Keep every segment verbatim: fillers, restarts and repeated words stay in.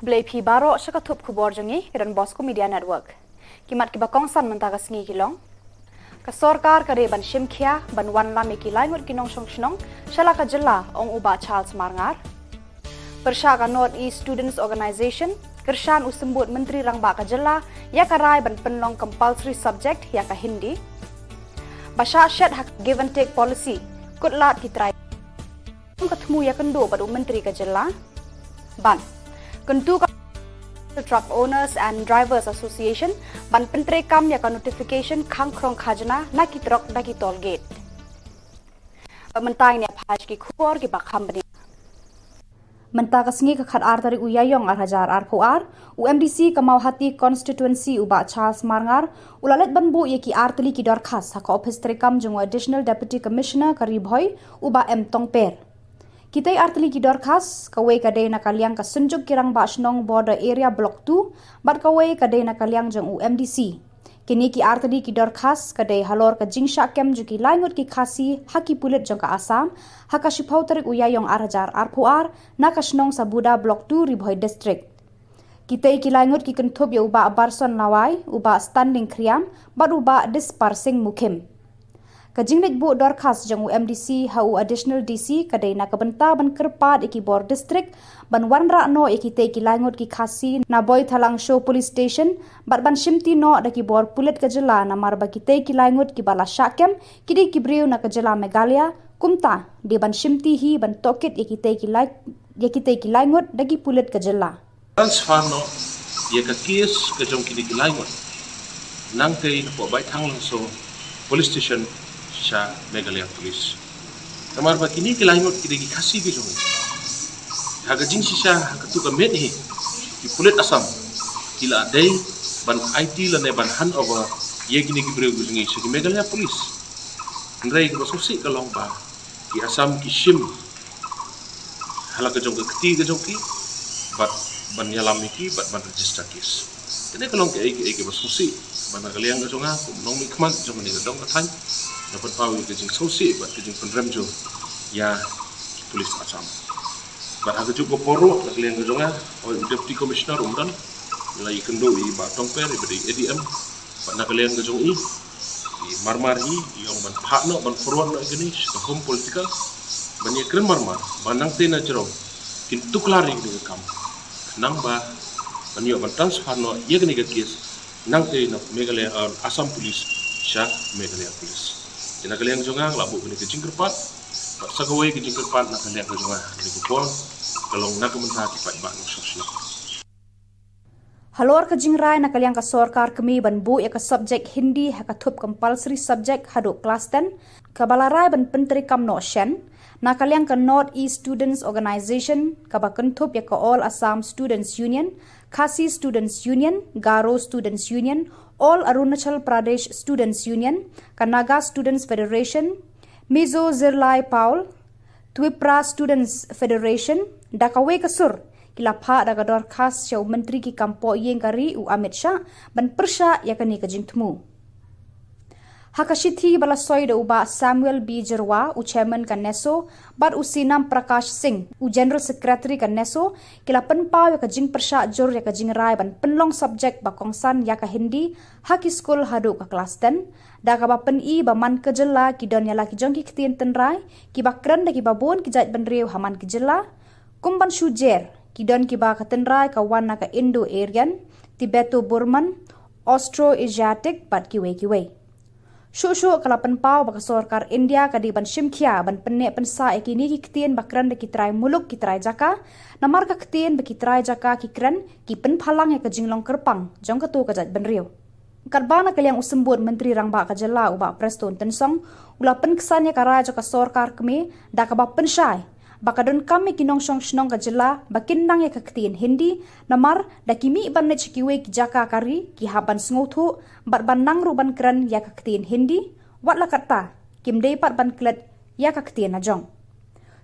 Khublei phi baroh sha ka thup khubor jong ngi, ka Don Bosco Media Network. Ki mat kiba kongsan mynta ka sngi ki long: Ka sorkar ka dei ban shim khia ban wanlam ïa ki lai ngut ki nongshong shnong sha la ka jylla, ong u Bah Charles Marngar. Pyrshah ka North East Students Organisation, kyrshan u Symbud Myntri Rangbah ka jylla ïa ka rai ban pynlong compulsory subject ïa ka Hindi. Ba shah shet ha ka give and take policy, kut lad ki trai ka thmu ïakynduh bad u Myntri ka jylla. Ban kyntu ka Truck Owners and Drivers Association ban pyntreikam ïa ka notification khang khrong khajna na ki trok da ki toll gate. Bad mynta ngin ïa phai sha ki khubor kiba kham bniah. Mynta ka sngi ka khatar tarik u Ïaïong ar hajar arphew ar, u MDC ka Mawhati Constituency u Bah Charles Marngar u la leit ban buh ïa ki artylli ki dorkhas ha ka ophis treikam jong u Additional Deputy Commissioner ka Ri Bhoi u Bah M Tongper. Kitei artylli ki dorkhas, kawei ka dei na ka liang ka Synjuk ki Rangbah Shnong Border Area Block two, bad kawei ka dei na ka liang jong u MDC. Kine ki artylli ki dorkhas ka dei halor ka jingshah kem jong ki lai ngut ki Khasi ha ki pulit jong ka Assam ha ka shiphew tarik u Ïaïong ar hajar arphew ar na ka shnong Sabuda, Block two, Ri Bhoi District. Kitei ki lai ngut ki kynthup ïa u Bah Barson Lawai, u Bah Standing Khriam bad u Bah Dispar Singh Mukhim. Ka jingleit buh dorkhas jong u MDC ha u Additional DC ka dei na ka bynta ban kyrpad ïa ki bor district ban wanrah noh ïa kitei ki lai ngut ki Khasi na Boithalangso Police Station bad ban shimti noh da ki bor pulit ka jylla, namar ba kitei ki lai ngut kiba la shah kem ki dei ki briew na ka jylla Meghalaya, kumta dei ban shimti hi ban tohkit ïa kitei ki lai, ïa kitei ki lai ngut da ki pulit ka jylla. Transfer noh ïa ka case ka jong kine ki lai ngut nangtei na poh Baithalangso Police Station sha Meghalaya Police. Namar ba kine ki lai ngut ki dei ki Khasi ki jong ngi. Ha ka jingshisha, ha katto ka miet hi, ki pulit Assam ki la dei ban aiti lane ban hand over ïa kine ki briew ki jong ngi sha ki Meghalaya Police. Hynrei kaba sngewsih ka long ba ki Assam ki shim ha la ka jong ka kti ka jong ki bad ban ïalam ïa ki bad ban register case. Kane ka long kaei kaei kaba sngewsih ba na ka liang ka jong nga kum u nongmihkhmat jong kane ka dong ka thaiñ, nga pynpaw ïa ka jingsngewsih bad ka jingpynrem jur ïa ki pulit Assam. Bad ha kajuh ka por ruh, na ka liang ka jong nga, oi u Deputy Commissioner um don, ngi la ïakynduh ïa i Bah Tongper, iba dei ADM, bad na ka liang ka jong i, i marmar hi i ong ban phah noh, ban forward noh ïa kane sha ka Home Political ban ïakren marmar ba nangtei na jrong kin tuklar ïa kane ka kam, khnang ba ban ïoh ban transfer noh ïa kane ka case nangtei na Meghalaya, uh, Assam Police sha Meghalaya Police. Te na ka liang jong nga, nga la buh kane ka jingkyrpad bad sa kawei ka jingkyrpad na ka liang ka jong nga ha kane ka por ka long na ka bynta ki paidbah nongshong shnong. Halor ka jingrai na ka liang ka sorkar kmie ban buh ïa ka subject Hindi ha ka thup compulsory subject haduh klas ten, kaba la rai ban pyntreikam noh shen, na ka liang ka North East Students Organisation, kaba kynthup ïa ka All Assam Students Union, Khasi Students Union, Garo Students Union, All Arunachal Pradesh Students Union, ka Naga Students Federation, Mizo Zirlai Pawl, Twipra Students Federation, da kawei ka sur, ki la phah da ka dorkhas sha u Myntri ki kam poh ïing ka ri u Amit Shah ban pyrshah ïa kane ka jingthmu. Ha ka shithi ba la soi da u Bah Samuel B Jyrwa, u Chairman ka NESO, bad u Sinam Prakash Singh, u General Secretary ka NESO, ki la pynpaw ïa ka jingpyrshah jur ïa ka jingrai ban pynlong subject ba kongsan ïa ka Hindi ha ki skul haduh ka klas ten, da kaba pyni ba man ka jylla ki don ïa la ki jong ki ktien tynrai kiba kren da kiba bun ki jaitbynriew ha man ka jylla, kum ban shu jer, ki don kiba ka tynrai ka wan na ka Indo-Aryan, Tibeto-Burman, Austro-Asiatic bad kiwei kiwei. Shuh shuh ka la pynpaw ba ka sorkar India ka dei ban shim khia ban pynneh pynsah ïa kine ki ktien ba kren da ki trai muluk ki trai jaka, namar ka ktien ba ki trai jaka ki kren ki pynphalang ïa ka jinglong kyrpang jong kato ka jaitbynriew. Katba na ka liang u Symbud Myntri Rangbah ka jylla u Bah Prestone Tynsong u la pynksan ïa ka rai jong ka sorkar kmie da kaba pynshai ba ka donkam ïa ki nongshong shnong ka jylla ba kin nang ïa ka ktien Hindi, namar da ki mih ban leit sha kiwei ki jaka ka ri ki hap ban sngewthuh bad ban nang ruh ban kren ïa ka ktien Hindi, wat la katta kim dei pat ban klet ïa ka ktien la jong.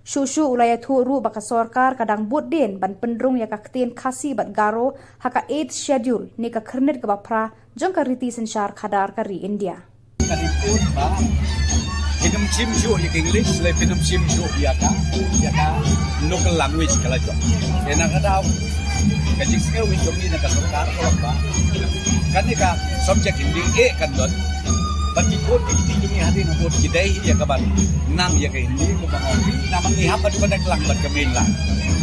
Shuh shuh u la ïathuh ruh ba ka sorkar ka dang bud dien ban pynrung ïa ka ktien Khasi bad Garo ha ka Eighth Schedule ne ka khyrnit kaba phra jong ka riti synshar khadar ka ri India. Ka report ba phin ym shim shuh ïa ka English, lei phin ym shim shuh ïa ka, ïa ka local language ka la jong. Te na ka daw Ka jingsngew hi jong ngi na ka sorkar ka long ba kane ka subject Hindi eh kan don. Bad ki khun ki kti jong ngi hadien ha bud ki dei hi ïa ka ban nang ïa ka Hindi kumba nga ong. Namar ngi hap ban connect lang bad ka mainland.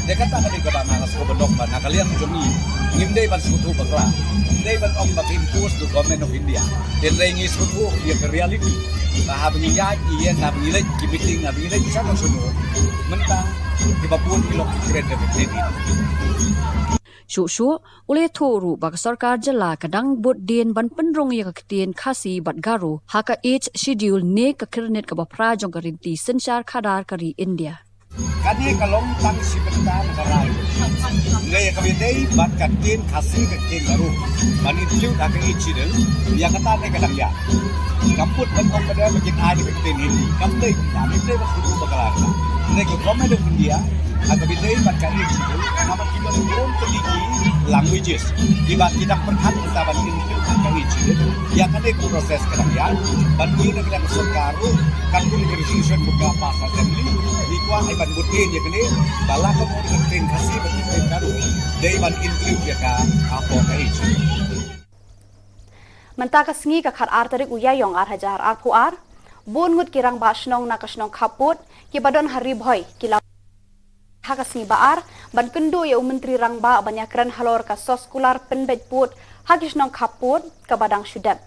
Te kata ka dei kaba nga sngewbha ban ong ba na ka liang jong ngi ngim dei ban sngewthuh bakla. Ngim dei ban ong ba ka impose the Government of India. Te hynrei ngi sngewthuh ïa ka reality. Ba haba ngi ïaid ngi ïeng, haba ngi leit ki meeting, haba ngi leit shano shano, mynta kiba bun ki long ki kren da ka ktien Hindi. Shuh shuh, u la ïathuh ruh ba ka sorkar jylla ka dang bud dien ban pynrung ïa ka ktien Khasi bad Garo ha ka Eighth Schedule ne ka kyrnit kaba phra jong ka rynti synshar khadar ka ri India. Kane ka long tang shi bynta na ka rai. Ngi ïa kaba dei bad ka ktien Khasi, ka ktien Garo ban include ha ka Eighth Schedule, ïa kata ne ka dang ïa. Kam put ban ong ba dei ba kin ai da ka ktien Hindi. Kam dei kumta, ne dei ba shu ba ka rai. Ne ka Government of India ha kaba dei bad ka Eighth Schedule, namar ki don burom tylli ki languages kiba ki dang pyrkhat kumta ban include ha ka Eighth Schedule. Ïa kane ka process ka dang ïa. Bad ngi na ka sorkar ruh, katkum ka resolution ba ka pass Assembly, ngi kwah ai ban bud dien ïa kane, ba la ka bud ka ktien Khasi bad ka ktien Garo dei ban include ïa ka hapoh ka Eighth Schedule. Mynta ka sngi ka khatar tarik u Ïaïong ar hajar arphew ar, bun ngut ki rangbah shnong na ka shnong Khappud kiba don ha Ri Bhoi ki la ha ka sngi ba ar ban kynduh ïa u Myntri Rangbah ban ïakren halor ka soskular pynbeit pud ha ki shnong Khappud kaba dang shu dep.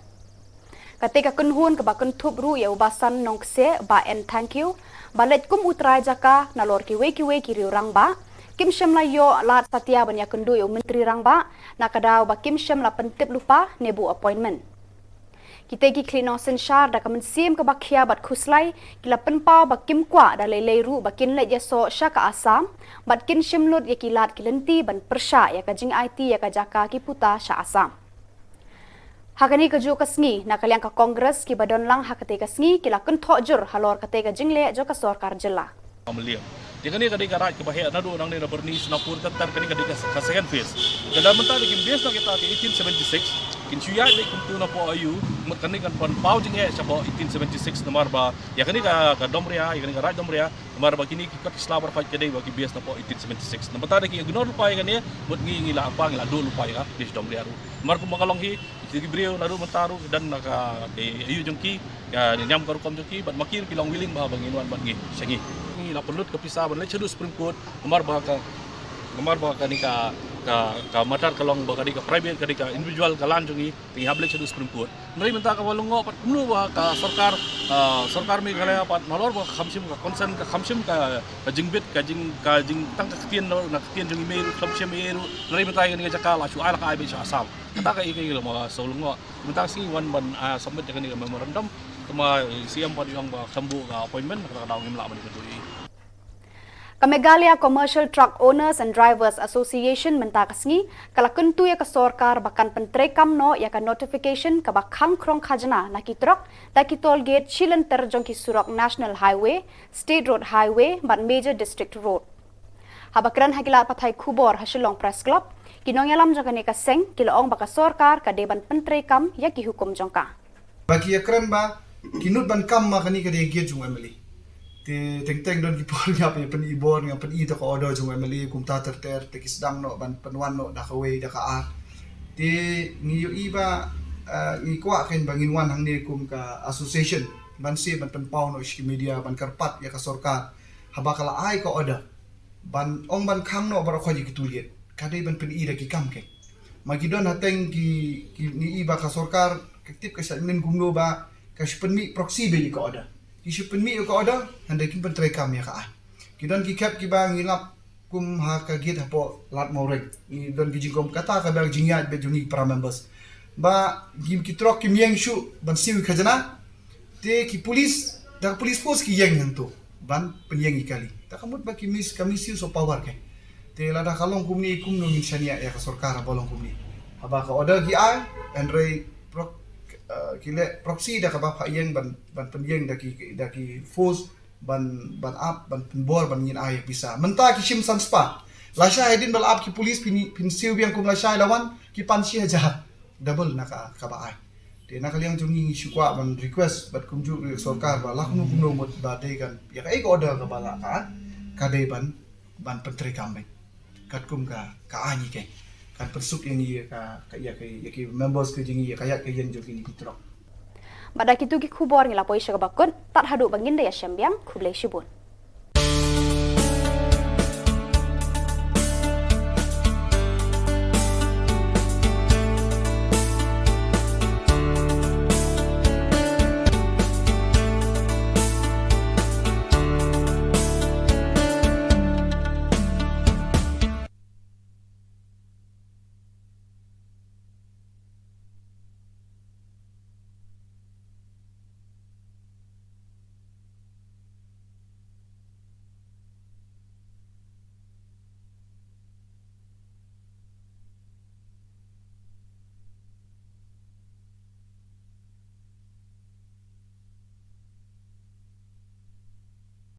Kata ka kynhun kaba kynthup ruh ïa u Basan Nongkseh, Bah N Thangkhiew, ba leit kum u trai jaka nalor kiwei kiwei ki riew rangbah, kim shym la ïoh lad satia ban ïakynduh ïa u Myntri Rangbah na ka daw ba kim shym la pyntip lypa ne buh appointment. Kita ki khlieh nongsynshar da ka mynsiem kaba khia bad khuslai ki la pynpaw ba kim kwah da lei lei ruh ba kin leit ïasoh sha ka Assam bad kin shim lut ïa ki lad ki lynti ban pyrshah ïa ka jingaiti ïa ka jaka ki puta sha Assam. Ha kane kajuh ka sngi, na ka liang ka Congress kiba don lang ha katei ka sngi ki la kynthoh jur halor katei ka jingleh jong ka sorkar jylla. Ka meliang. Ïa kane ka dei ka raid kaba heh naduh nangne na Byrni, Sonapur, tar tar kane ka dei ka, ka second phase. Ka dang mynta da kim base na kita ka eighteen seventy-six, kin shu ïaid beit kumtu na pdeng aiu, mut kane kan pynpaw jingeh shapoh eighteen seventy-six namar ba ïa kane ka, ka Domria, ïa kane ka raid Domria, namar ba kine ki kot ki sla ba khot ka dei ba ki base na pdeng eighteen seventy-six. Namar ta da ki ignore lypa ïa kane, mut ngi ngi la apa ngi la duh lypa ïa ka base Domria ruh. Namar kumba ka long hi, ki briew naduh mynta ruh ki don na ka, ka aiu jong ki, ka niam ka rukom jong ki, bad ma ki ruh ki long willing ba, ba ngin wan bad ngi, sha ngi. Ngi la pynlut ka pisa ban leit shaduh Supreme Court, namar ba ka, namar ba kane ka, ka, ka matter ka long ba ka dei ka private, ka dei ka individual ka land jong ngi, te ngi hap leit shaduh Supreme Court. Hynrei mynta kaba long, pat kumno ba ka sorkar, ah, sorkar Meghalaya pat nalor ba kham shym ka concern, ka kham shym ka, ka jingbit, ka jing, ka jing tang ka ktien, na ktien jong i mei ruh kham shym i ruh. Hynrei mynta ïa kane ka jaka la shu ai, la ka ai beit sha Assam. Kata ka i ka i la ma Sawlungoh. Mynta sngi wan ban, ah, submit ïa kane ka memorandum. Te ma, eh, C M pat i ong ba kham buh ka appointment, kata ka daw ngim lah ban ïakynduh ïa i. Ka Meghalaya Commercial Truck Owners and Drivers Association mynta ka sngi ka la kyntu ïa ka sorkar ba kan pyntreikam noh ïa ka notification kaba khang khrong khajna na ki trok da ki toll gate shilynter jong ki surok National Highway, State Road Highway bad Major District Road. Haba kren ha ki lad pathai khubor ha Shillong Press Club, ki nongïalam jong kane ka seng ki la ong ba ka sorkar ka dei ban pyntreikam ïa ki hukum jong ka. Ba ki ïakren ba ki nud ban kam ma kane ka dei ka gate jong u M L A. Te teng teng don ki por nga pyn, pyn-i bor, nga pyn-i da ka order jong u M L A kumta ter ter, te ki sdang noh ban pynwan noh da kawei da ka ar. Te ngi ïohi ba, eh, ngi kwah kein ba ngin wan hangne kum ka association ban shu ban pynpaw noh sha ki media ban kyrpad ïa ka sorkar haba ka la ai ka order ban ong ban khang noh baroh khoit ïa ki toll gate, ka dei ban pyn-i da ki kam kein. Ma ki don hateng ki, ki ngi i ba ka sorkar ka tip ka shah mynnin kumno ba ka shu pynmih proxy beit ïa ka order. Ki shu pynmih ïa ka order, hynrei kim pyntreikam ïa ka aiñ. Ki don ki khep kiba ngi lap kum ha ka gate hapoh Lad Mawreng. Ngi don ki jingkhom kata ka dei ka jingïaid beit jong ngi para members. Ba ki, ki trok kim ïeng shuh ban siew ïa ka khajna. Te ki police, da ka police force ki ïeng hangto ban pynïeng ïa kali. Ta ka mut ba ki mis, ka misuse of power kein. Te lada ka long kumne kumno ngin shaniah ïa ka sorkar haba long kumne. Haba ka order ki ai, hynrei prok-, eh, ki leh proxy da kaba phah ïeng ban, ban pynïeng da ki, da ki force ban, ban ap, ban pynbor, ban ngin ai pisa. Mynta ki shim san spah. Lashai hadien ba la ap ki police phin, phin siew biang kum lashai, la wan ki pan shi hajar. Double na ka, kaba ai. Te na ka liang jong ngi ngi shu kwah ban request bad kumjuh ruh ïa ka sorkar ba la kumno kumno mut ba dei kan ïa kaei ka order kaba la ka ai, ka dei ban, ban pyntreikam beit katkum ka, ka aiñ kein. kan pynsuk ïa ngi ïa ka, ka, ïa ka, ïa ki members ka jong ngi, ïa ka ïaid ka ïeng jong kine ki truck. Bad da kitu ki khubor ngi la poi sha kaba kut, tad haduh ba ngin da ïashem biang, khublei shibun.